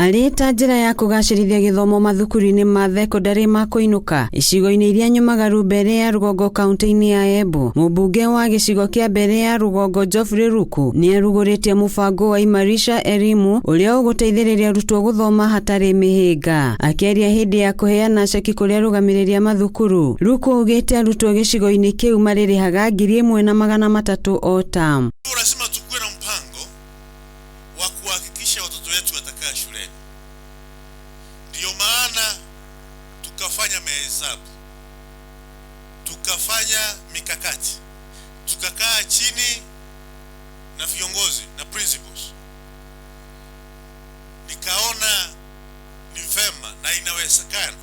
Arĩ ta njĩra ya kũgacĩrithia gĩthomo mathukuru-inĩ ma thekondarĩ ma kũinũka icigo-inĩ iria nyũmagaru Mbeere ya Rũgongo kaunti-inĩ ya Embu, mũmbunge wa gĩcigo kĩa Mbeere ya Rũgongo Geoffrey Ruku nĩarugũrĩtie mũbango wa Imarisha Elimu ũrĩa ũgũteithĩrĩria arutwo gũthoma hatarĩ mĩhĩnga. Akĩaria hĩndĩ ya kũheana ceki kũrĩ arũgamĩrĩri a mathukuru, Ruku augĩte arutwo gĩcigo-inĩ kĩu marĩrĩhaga 1300 o term. Lazima tukuwe na mpango wa kuhakikisha watoto wetu watakaa shuleni. Ndiyo maana tukafanya mahesabu, tukafanya mikakati, tukakaa chini na viongozi na principals, nikaona ni vema na inawezekana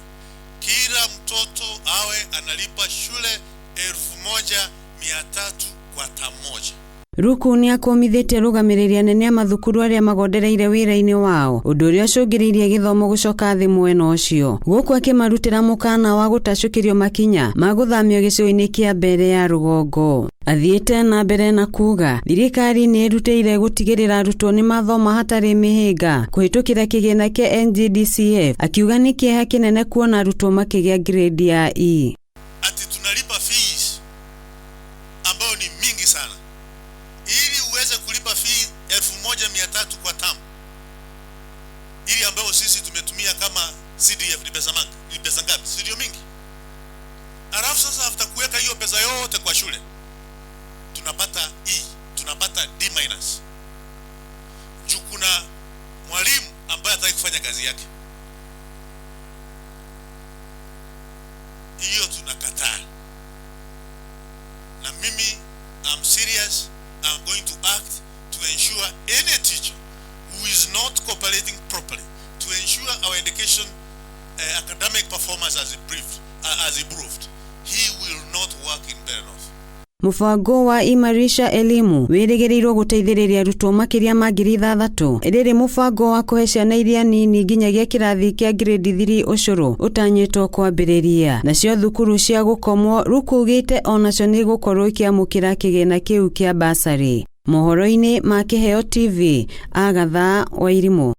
kila mtoto awe analipa shule 1300 kwa term moja. Ruku nĩ akũmithĩtie arũgamĩrĩri anene a mathukuru arĩa magondereire wĩra-inĩ wao, ũndũ ũrĩa ũcũngĩrĩirie gĩthomo gũcoka thĩ mwena ũcio, gũkũ akĩmarutĩra mũkana wa gũtacũkĩrio makinya ma gũthamio gĩcigo-inĩ kĩa Mbeere ya Rũgongo. Athiĩte na mbere na kuga thirikari nĩ ĩrutĩire gũtigĩrĩra arutwo nĩ mathoma hatarĩ mĩhĩnga kũhĩtũkĩra kĩgĩna kĩa NGDCF, akiuga nĩ kĩeha kĩnene kuona arutwo makĩgĩa grade ya E. Ati tunalipa fees ambayo ni mingi sana ili uweze kulipa fee 1300 kwa term, ili ambayo sisi tumetumia kama CDF ni pesa mangi, ni pesa ngapi? Si ndio mingi? Alafu sasa after kuweka hiyo pesa yote kwa shule tunapata E, tunapata D minus. Juu kuna mwalimu ambaye hataki kufanya kazi yake, hiyo tunakataa. Na mimi I'm serious, I'm going to act to ensure any teacher who is not cooperating properly to ensure our education academic performance has improved, he will not work in Mbeere North. Mũbango wa Imarisha Elimu wĩrĩgĩrĩirwo gũteithĩrĩria arutwo makĩria ma 6000, rĩrĩ mũbango wa kũhe ciana iria nini nginyagia kĩrathi kĩa grade 3 ũcũrũ ũtanyĩtwo kwambĩrĩria. Nacio thukuru cia gũkomwo, Ruku augĩte onacio nĩ igũkorwo ikĩamũkĩra kĩgĩna kĩu kĩa basarĩ. Mohoro-inĩ ma Kĩheo TV, Agatha Wairimũ.